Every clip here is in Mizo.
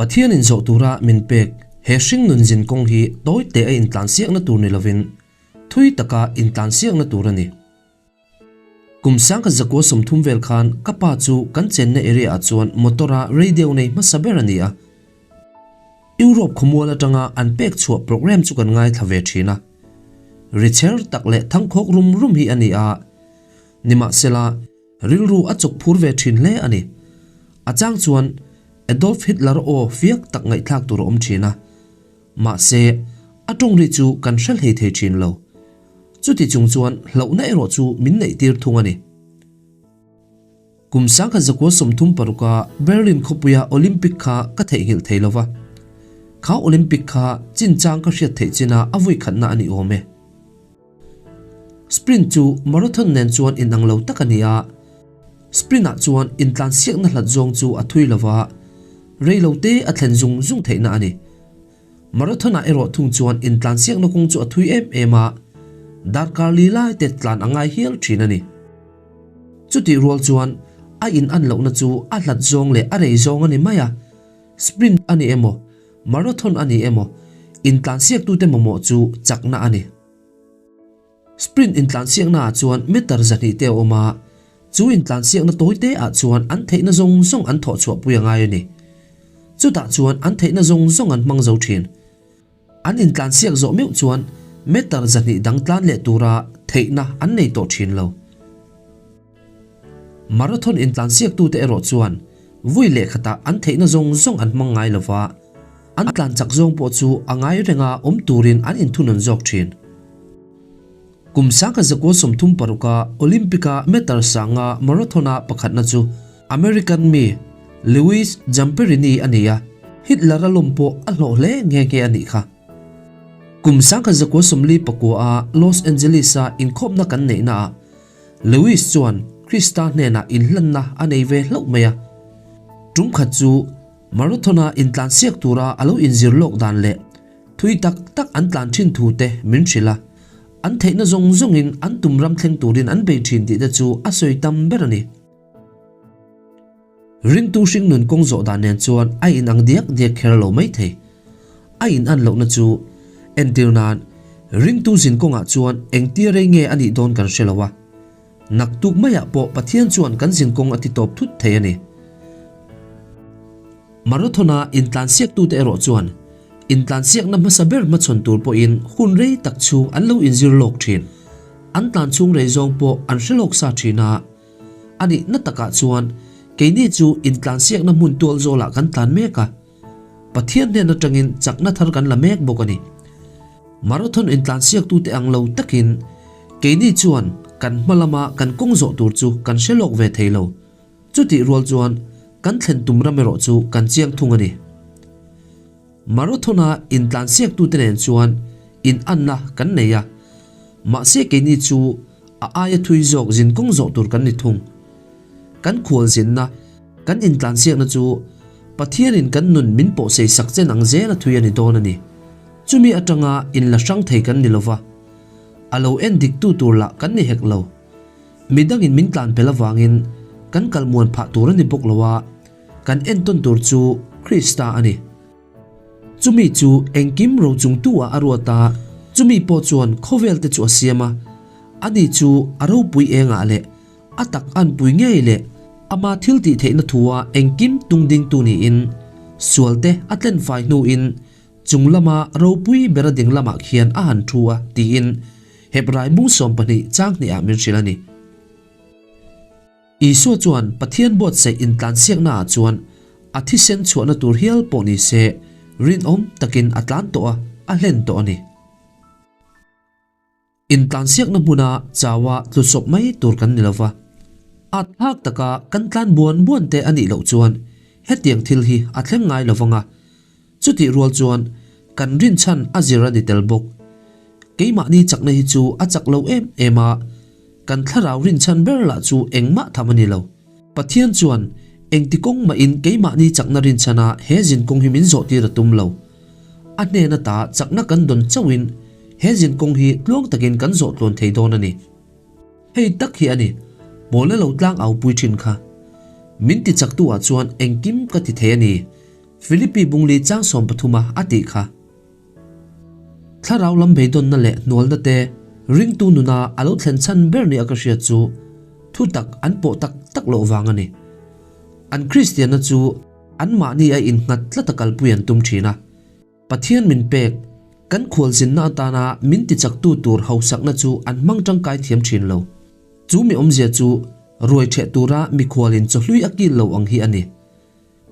Pathianin zawh tura min pek he hringnun zin kawng hi tawi te a intlansiakna tur ni lovin thui taka intlansiakna tur a ni. Kum sangkhat zakua 30 vel khan ka pa chu kan chenna area ah chuan motor a radio nei hmasa ber a ni a. Europe khawmual atanga an pek chhuah program chu kan ngaithla ve thin a. Ri cher tak leh thangkhawk rum rum hi a ni a. Nimahsela, rilru a chawk phur ve thin hle a ni. A chang chuan Adolf Hitler aw fiak tak ngaihthlak tur a awm thin a. Mahse, a tawng ri chu kan hre hlei thei thin lo. Chuti chung chuan hlauhna erawh chu min neih tir thung a ni. Kum 1936 a Berlin khawpuia Olympic kha ka theihnghilh thei lo va. Kha Olympic kha chinchang ka hriat theih chin a a vui khatna a ni awm e. Sprint chu marathon nen chuan inang lo tak a ni a. Sprint ah chuan intlansiakna hlat zawng chu a thui lo va, rei lo te a thlen zung zung theihna a ni. Marathon ah erawh thung chuan intlansiakna kawng chu a thui em em a, darkar li lai te tlan a ngai hial thin a ni. Chutih rual chuan a in an lohna chu a hlat zawng leh a rei zawng a ni mai a, sprint a ni emaw, marathon a ni emaw, intlansiaktute mamawh chu chakna a ni. Sprint intlansiakna ah chuan meter 200 te a awm a, chu intlansiakna tawi te ah chuan an theihna zawng zawng an thawh chhuah pui a ngai a ni. Chutah chuan an theihna zawng zawng an hmang zo thin. An intlansiak zawh meuh chuan meter 200 dang tlan leh tura theihna an nei tawh thin lo. Marathon intlansiaktute erawh chuan vui leh khatah an theihna zawng zawng an hmang ngai lova, an tlan chak zawng pawh chu a ngai renga awm turin an inthunawn zawk thin. Kum 1936 a Olympic-a meter sanga marathon-a pakhatna chu American mi Louis Zamperini a ni a, Hitler-a lawm pawh a hlawh hle nghe nghe a nih kha. Kum 1949 a Los Angeles-a inkhawmna kan neihnaah Lewis chuan Krista hnenah inhlanna a nei ve hlauh mai a. Tum khat chu marathon-a intlansiak tura a lo inzir lawk dan leh thui tak tak an tlan thin thu te min hrilh a. An theihna zawng zawngin an tum ram thleng turin an bei thin tih te chu a sawi tam ber a ni. Ringtu hringnun kawng zawh dan nen chuan a inang diak diak kher lo mai thei. A inan lohna chu entir nan ringtu zin kawngah chuan engtia rei nge a nih dawn kan hre lo a. Naktuk maiah pawh Pathian chuan kan zin kawng a ti tawp thut thei a ni. Marathon-a intlansiaktute erawh chuan intlansiakna hmasa ber hmachhawn tur pawhin hun rei tak chhung an lo inzir lawk thin. An tlan chhung rei zawng pawh an hre lawk sa thin a. A nihna takah chuan keini chu intlansiakna hmun tual zawlah kan tlan mek a, Pathian hnen atangin chakna thar kan la mek bawk a ni. Marathon intlansiaktute ang lo takin keini chuan kan hma lama kan kawng zawh tur chu kan hre lawk ve thei lo. Chutih rual chuan kan thlen tum ram erawh chu kan chiang thung a ni. Marathon-a intlansiaktute nen chuan inanna kan nei a, mahse keini chu a aia thui zawk zinkawng zawh tur kan ni thung. Kan khual zinna, kan intlansiakna chu Pathianin kan nun min pawhsei sak chen ang zel a thui a ni dawn a ni. Chumi atanga inla hrang thei kan ni lova, a lo en diktu tur lah kan ni hek lo. Midangin min tlan pel avangin kan kal muan phah tur a ni bawk lo a, kan entawn tur chu Krista a ni. Chumi chu engkim rochungtu ah a ruat a, chumi pawh chuan khawvel te chu a siam a, ani chu a ropui engah leh a tak anpui ngei leh ama thil tih theihna thu a engkim tung dingtu niin sual te a tlenfai hnuin chung lama ropui ber a ding lamah khian a han thu a tiin Hebrai bung 12 chang hnih ah min hrilh a ni. Isua chuan Pathian buatsaih intlansiakna ah chuan a thisen chhuahna tur hial pawh ni se rinawm takin a tlan tawh a, a hlen tawh a ni. Intlansiakna hmuna chaua tlusawp mai tur kan ni lova, at thlak taka kan tlan buan buan te a nih loh chuan hetiang thil hi a thleng ngai lovang a, chutih rual chuan kan rinchhan a zir a ni tel bawk. Keimahni chakna hi chu a chak lo em em a, kan thlarau rinchhan ber lah chu engmah tham a ni lo. Pathian chuan engti kawng mahin keimahni chakna rinchhana he zinkawng hi min zawhtir a tum lo. A hnen ata chakna kan dawn chauhin he zinkawng hi tluang takin kan zawh tluan thei dawn a ni. Hei tak hi a ni, Pawla lo tlang au pui thin kha. Min ti chaktu ah chuan engkim ka ti thei a ni. Philippi bungli chang sawmpathuma a tih kha. Thlarau lam beidawnna leh hnualna te ringtu nuna a lo thlen chhan ber nia ka hriat chu thutak an pawh tak tak loh vang a ni. An Kristianna chu anmahni a innghat tlat a kalpui an tum thin a. Pathian min pek, kan khualzinna atana min tichaktu tur hausakna chu an hmang tangkai thiam thin lo. Chu mi awmzia chu ruai ṭheh tura mikhualin chawhlui a kil lo ang hi a ni.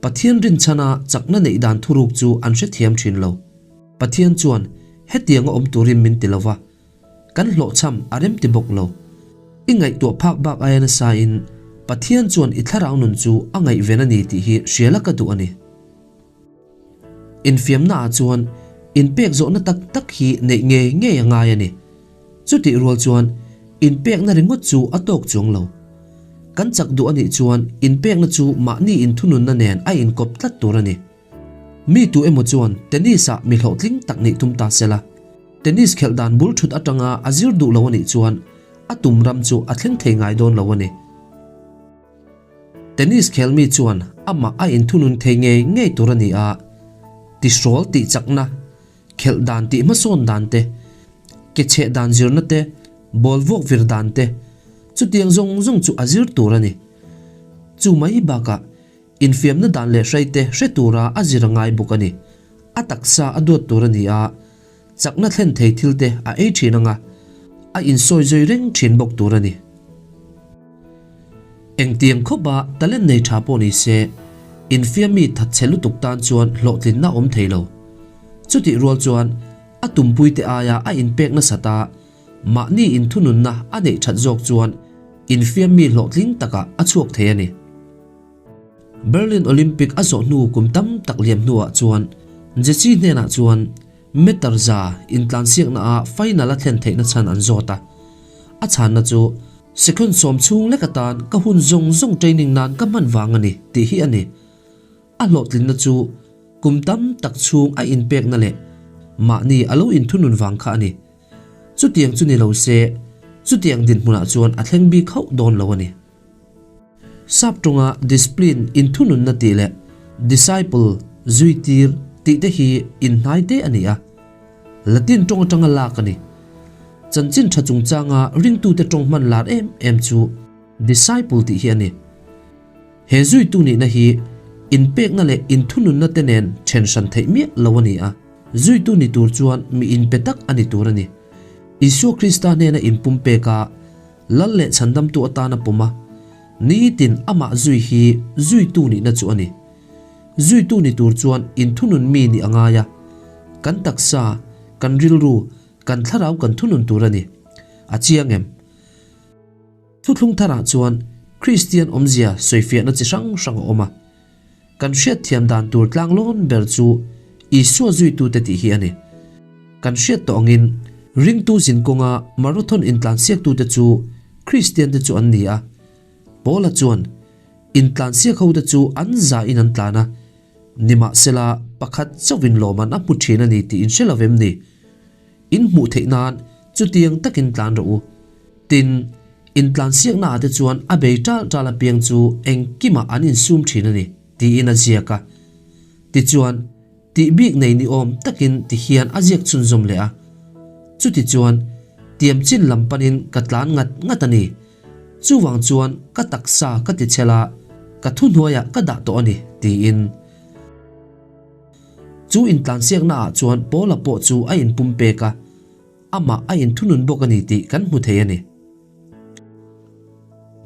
Pathian rinchhana chakna neih dan thuruk chu an hrethiam thin lo. Pathian chuan hetianga awm turin min ti lo va, kan hlawhchham a rem ti bawk lo. I ngaihtuah phak bak aia nasa in Pathian chuan i thlarau nun chu a ngaihven a ni tih hi hriala ka duh a ni. Infiamna ah chuan inpek zawhna tak tak hi neih ngei ngei a ngai a ni. Chutih rual chuan inpekna ringawt chu a tawk chuang lo. Kan chak duh a nih chuan inpekna chu mahni inthununna nen a inkawp tlat tur a ni. Mi tu emaw chuan tennis ah mi hlawhtling tak nih tum ta sela, tennis khelh dan bul thut atanga a zir duh lo a nih chuan a tum ram chu a thleng thei ngai dawn lo a ni. Tennis khelmi chuan amah a inthunun thei ngei ngei tur a ni a, tihrawl tih chakna, khelh dan tih hmasawn dan te, ke chheh dan zirna te, ball vuak vir dan te, chutiang zawng zawng chu a zir tur a ni. Chu mai bakah infiamna dan leh hrai te hre tura a zir a ngai bawk a ni. A taksa a duat tur a ni a, chakna thlen thei thil te a ei thin anga, a insawi zui reng thin bawk tur a ni. Engtiang khawpa talent nei tha pawh ni se, infiammi thatchhe lutuk tan chuan hlawhtlinna awm thei lo. Chutih rual chuan a tumpuite aia a inpek nasat a, mahni inthununna a neih that zawk chuan infiammi hlawhtling takah a chhuak thei a ni. Berlin Olympic a zawh hnu kum tam tak liam hnuah chuan Jesse hnenah chuan meter za intlansiakna ah final a thlen theihna chhan an zawt a. A chhanna chu second sawm chhung lek atan ka hun zawng zawng training nan ka hman vang a ni tih hi a ni. A hlawhtlinna chu kum tam tak chhung a inpekna leh mahni a lo inthunun vang kha a ni. Chutiang chu ni lo se, chutiang dinhmunah chuan a thleng bik hauh dawn lo a ni. Sap tawnga discipline inthununna tih leh disciple zuitir tih te hi inhnai te a ni a, Latin tawng atanga lak a ni. Chanchin tha chungchanga ringtute tawng hman lar em em chu disciple tih hi a ni. He zuitu nihna hi inpekna leh inthununna te nen then hran theih miah lo a ni a, zuitu ni tur chuan mi inpe tak a ni tur a ni. Isua Krista hnena inpumpek a, Lal leh chhandamtu atana pawm a, nitin amah zui hi zuitu nihna chu a ni. Zuitu ni tur chuan inthunun mi nih a ngai a, kan taksa, kan rilru, kan thlarau kan thunun tur a ni. A chiang em? Thuthlung tharah chuan Kristian awmzia sawifiahna chi hrang hrang a awm a. Kan hriatthiam dan tur tlanglawn ber chu Isua zuitute tih hi a ni. Kan hriat tawh angin ringtu zinkawnga marathon intlansiaktute chu Kristiante chu an ni a. Paula chuan, Intlansiak hote chu an zahin an tlan a, nimahsela pakhat chauhin lawman a hmu thin a ni tih in hre lo vem ni? In hmuh theih nan chutiang takin tlan rawh u. Tin, intlansiakna ah te chuan a bei ṭal ṭal apiang chu engkimah an insum ṭhin a ni, tiin a ziak a. Tichuan, tih bik nei ni awm takin ti hian a ziak chhunzawm leh a. Chutichuan, tiam chin lam panin ka tlan ngat ngat a ni. Chuvang chuan ka taksa ka ti chhel a, ka thuhnuaiah ka dah tawh a ni, tiin. Chu intlansiakna ah chuan Paula pawh chu a inpumpek a. Amah a inthunun bawk a ni tih kan hmu thei a ni.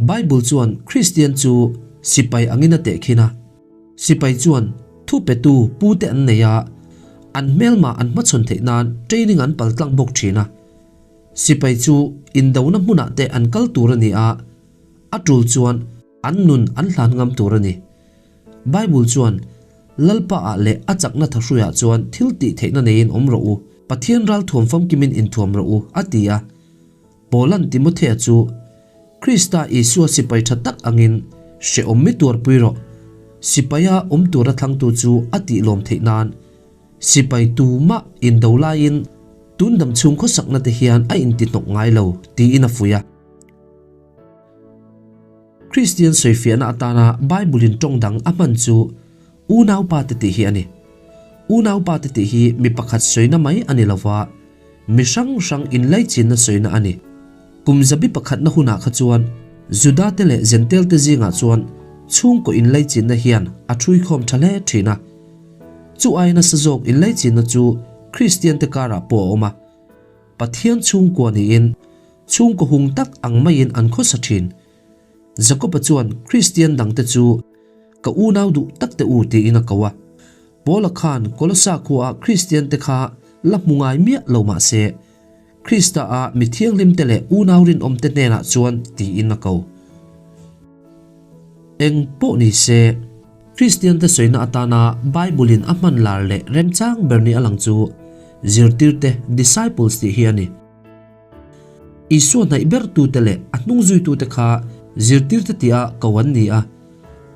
Bible chuan Kristian chu sipai angin a tehkhin a. Sipai chuan thu petu pute an nei a, an hmelma an hmachhawn theih nan training an paltlang bawk thin a. Sipai chu indona hmunah te an kal tur a ni a, a tul chuan an nun an hlan ngam tur a ni. Bible chuan, Lalpa ah leh a chakna thahruiah chuan thil tih theihna neiin awm rawh u, Pathian ral thuam famkimin inthuam rawh u, a ti a. Paula'n Timothea chu, Krista Isua sipai tha tak angin hrehawm mi tuarpui rawh, sipaia awm tura thlangtu chu a tih lawm theih nan, sipai tumah indo laiin tun dam chhung khawsakna te hian a intihnawk ngai lo, tiin a fuih a. Kristian sawifiahna atana Bible-in tawng dang a hman chu. Unaupa te tih hi a ni. Unaupa te tih hi mi pakhat sawina mai a ni lova, mi hrang hrang inlaichinna sawina a ni. Kum zabi pakhatna hunah kha chuan Juda te leh Jentail te zingah chuan chhungkaw inlaichinna hian a ṭhuikhawm ṭha hle ṭhin a. Chu aia nasa zawk inlaichinna chu Kristian te karah pawh a awm a. Pathian chhungkua niin chhungkaw hung tak ang maiin an khawsa ṭhin. Jakob-a chuan Kristian dangte chu Ka unau duh tak te u tiin a ko a. Paula khan Kolosa khuaah Kristiante kha la hmu ngai miah lo mah se, Krista-a mi thianghlimte leh unau rinawmte hnenah chuan tiin a ko. Eng pawh ni se, Kristiante sawina atana Bible-in a hman lar leh remchang ber ni a lang chu zirtirte, disciples, tih hi a ni. Isua hnaih bertute leh a hnung zuitute kha zirtirte tia ko an ni a.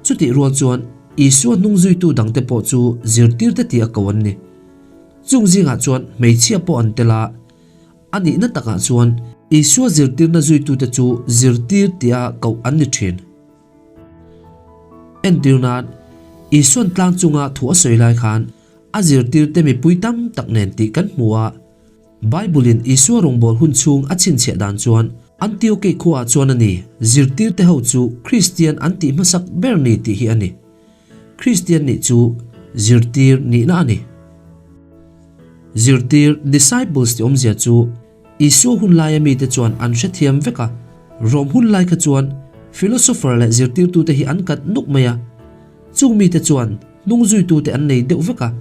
Chutih rual chuan Isua hnung zuitu dangte pawh chu zirtirte tia ko an ni. Chung zingah chuan hmeichhia pawh an tel a, a nihna takah chuan Isua zirtirna zuitute chu zirtir tia koh an ni thin. Entir nan, Isua'n tlang chunga thu a sawi lai khan a zirtirte mipui tam tak nen tih kan hmu a. Bible-in Isua rawngbâwl hun chhûng a chhinchhiah dân chuan Antiokei khuaah chuan a ni, zirtîrte ho chu Kristian an tih hmasak ber ni tih hi a ni. Kristian nih chu zirtîr nihna a ni. Zirtîr, disciples, tih awmzia chu Isua hun laia mite chuan an hrethiam vek a. Rom hun lai kha chuan philosopher leh zirtîrtute hi an kat nuk mai a. Chung mite chuan hnungzuitute an nei deuh vek a,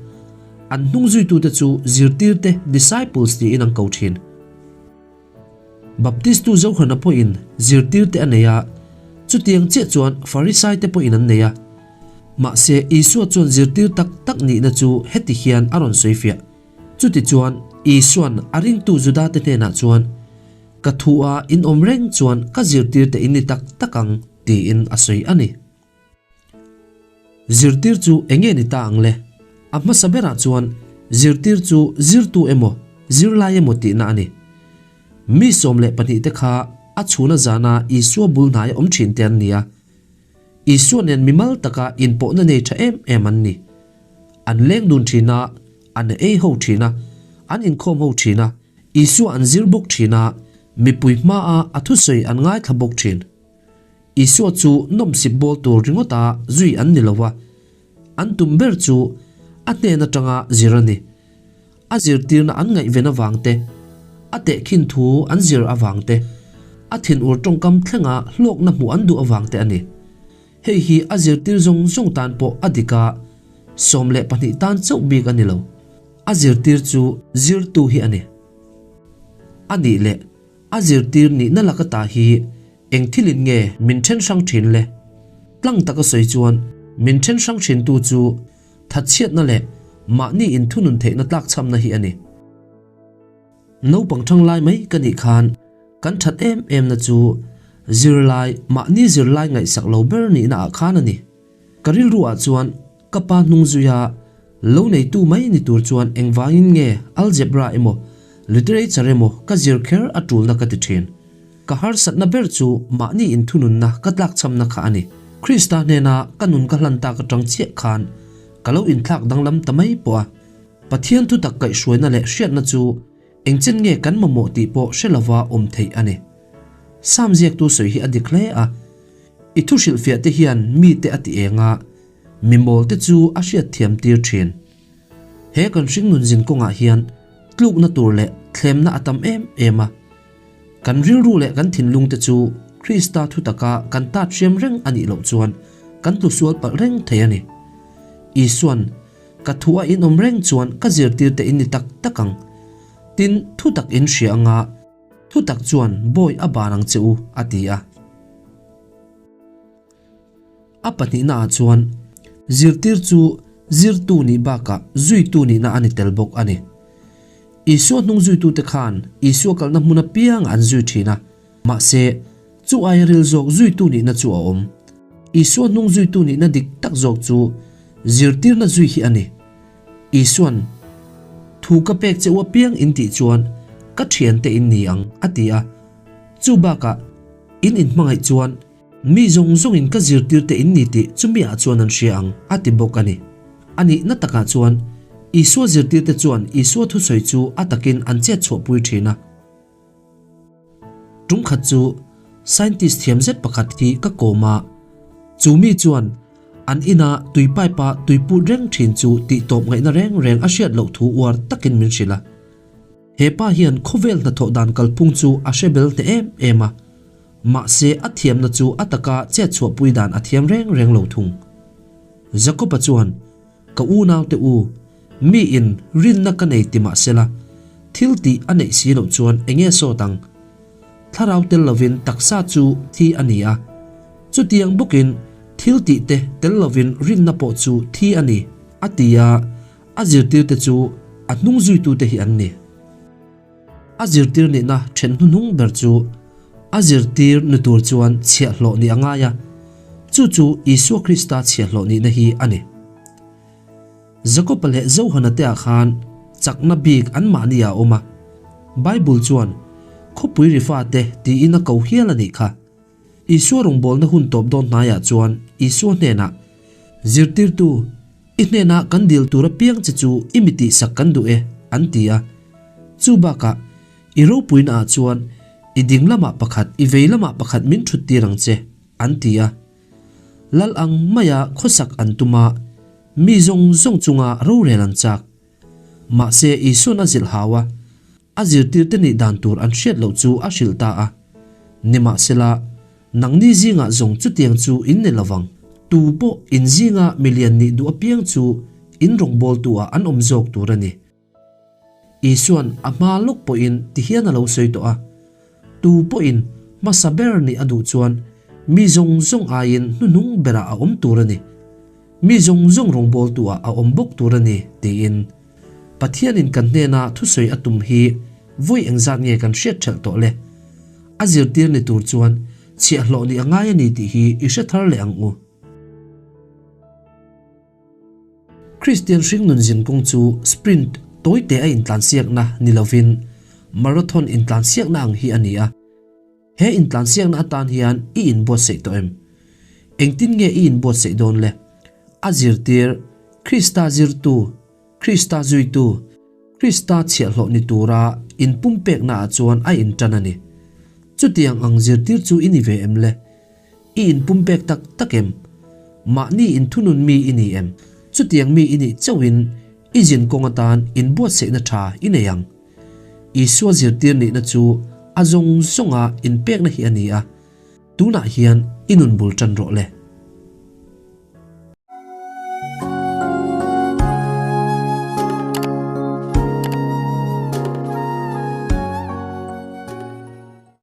an hnungzuitute chu zirtirte, disciples, tiin an ko thin. Baptistu Johana pawhin zirtirte a nei a, chutiang chiah chuan Farisaite pawhin an nei a. Mahse, Isua chuan zirtir tak tak nihna chu heti hian a rawn sawi fiah. Chutichuan, Isua'n a ringtu Judate hnenah chuan, Ka thu a in awm reng chuan ka zirtirte in ni tak tak ang, tiin a sawi a ni. Zirtir chu eng nge ni ta ang le? A hmasa berah chuan zirtir chu zirtu emaw, zirlai emaw tihna a ni. Mi 12 te kha a chhuna zana Isua bul hnaia awm thin te an ni a. Isua nen mimal taka inpawhna nei tha em em an ni. An leng dun thin a, an ei ho thin a, an inkhawm ho thin a, Isua an zir bawk thin a, mipui hmaa a thusawi an ngaithla bawk thin. Isua chu nawmsip bawl tur ringawta zui an ni lo va, an tum ber chu a hnen atanga zir a ni. A zirtirna an ngaihven avang te, a tehkhin thu an zir avang te, a thinur tawngkam thlenga hlawkna hmuh an duh avang te a ni. Hei hi a zirtir zawng zawng tan pawh a dik a, 12 tan chauh bik a ni lo. A zirtir chu zirtu hi a ni. A nih leh a zirtir nihna laka ta hi Eng thilin nge min then hrang thin le? Tlang taka sawi chuan min then hrang thintu chu thatchhiatna leh mahni inthunun theihna tlakchhamna hi a ni. Naupang thang lai mai ka nih khan kan that em em na chu zirlai mahni zirlai ngaihsak lo ber nihna ah khan a ni. Ka rilru ah chuan Ka pa hnung zuia lo neitu mai ni tur chuan engvangin nge algebra emaw literature emaw ka zir kher a tulna ka ti thin. Ka harsatna ber chu mahni inthununna ka tlakchhamna kha a ni. Krista hnena ka nun ka hlan tak atang chiah khan ka lo inthlak danglam ta mai pawh a. Pathian thutak kaihhruaina leh hriatna chu Engchen nge kan mamawh tih pawh hre lova awm theih a ni. Sam ziaktu sawi hi a dik hle a, I thu hrilhfiah te hian mite a ti eng a, mi mawl te chu a hriatthiam tir thin. He kan hringnun zin kawngah hian tlukna tur leh thlemna a tam em em a. Kan rilru leh kan thinlung te chu Krista thutaka kan tat hriam reng a nih loh chuan kan tlusual palh reng thei a ni. Isua'n Ka thu a inawm reng chuan ka zirtirte in ni tak tak ang. Tin, thu tak in hria anga, thu tak chuan bawi a ban ang che u, a ti a. A pahnihnaah chuan, zirtir chu zirtu nih bakah zuitu nihna a ni tel bawk a ni. Isua hnung zuitute khan Isua kalna hmun apiangah an zui thin a, mahse, Chu aia ril zawk zuitu nihna chu a awm. Isua hnung zuitu nihna dik tak zawk chu zirtirna zui hi a ni. Isua'n, Thu ka pek che u apiang in tih chuan ka thiante in ni ang, a ti a. Chu bakah, in inhmangaih chuan mi zawng zawngin ka zirtirte in ni tih chumi ah chuan an hria ang, a ti bawk a ni. A nihna takah chuan, Isua zirtirte chuan Isua thusawi chu a takin an chet chhuahpui thin a. Tum khat chu scientist thiam zet pakhat hi ka kawm a, chu mi chuan an ina tui pipe a tui put reng thin chu tih tawp ngaihna reng reng a hriat loh thu uar takin min hrilh a. He pa hian khawvel hnathawh dan kalphung chu a hre bel hneh em em a, mahse a thiamna chu a taka chet chhuahpui dan a thiam reng reng lo thung. Jakob-a chuan, Ka unaute u, miin rinna ka nei ti mah sela, thil tih a neih si loh chuan eng nge sawt ang? Thlarau tel lovin taksa chu thi a ni a, chutiang bawkin thil tih te tel lovin rinna pawh chu thi a ni, a ti a, a zirtirte chu a hnung zuitute hi an ni. A zirtir nihna then hnuhnung ber chu a zirtir ni tur chuan chhiahhlawh nih a ngai a, chu chu Isua Krista chhiahhlawh nihna hi a ni. Jakoba leh Johana te ah khan chakna bik anmahni ah a awm a, Bible chuan khawpui ri fate tiin a ko hial a nih kha. Isua rawngbawlna hun tawp dawn hnaiah chuan Isua hnenah, Zirtirtu, i hnenah kan dil tur apiang che chu i mi tihsak kan duh e, an ti a. Chu bakah, i ropuinaah chuan i ding lamah pakhat, i vei lamah pakhat min thut tir ang che, an ti a. Lal ang maia khawsak an tum a, mi zawng zawng chunga rorel an chak. Mahse, Isua'n a zilh hau a. A zirtirte nih dan tur an hriat loh chu a hrilh ta a. Nimahsela, nangni zingah zawng chutiang chu in ni lovang. Tu pawh in zinga milian nih duh apiang chu in rawngbawltu-ah an awm zawk tur a ni. Isua'n a hma lawk pawhin tihian a lo sawi tawh a, Tu pawhin hmasa ber nih a duh chuan mi zawng zawng aiin hnuhnung berah a awm tur a ni. Mi zawng zawng rawngbawltu-ah a awm bawk tur a ni, tiin. Pathianin kan hnena thusawi a tum hi vawi engzat nge kan hriat ṭhelh tawh le? A zirtir ni tur chuan chhiahhlawh nih a ngai a ni tih hi i hre thar leh ang u. Kristian hringnun zinkawng chu sprint tawite a intlansiakna ni lovin marathon intlansiakna ang hi a ni a. He intlansiakna atan hian i inbuatsaih tawh em? Engtin nge i inbuatsaih dawn le? A zirtir, Krista zirtu, Krista zuitu, Krista chhiahhlawh ni tura inpumpeknaah chuan a intan a ni. Chutiang ang zirtir chu i ni ve em le? I inpumpek tak tak em? Mahni inthunun mi i ni em? Chutiang mi i nih chauhin i zinkawng atan inbuatsaihna tha i nei ang. Isua zirtir nihna chu a zawng zawnga inpekna hi a ni a, tunah hian i nun bul tan rawh le.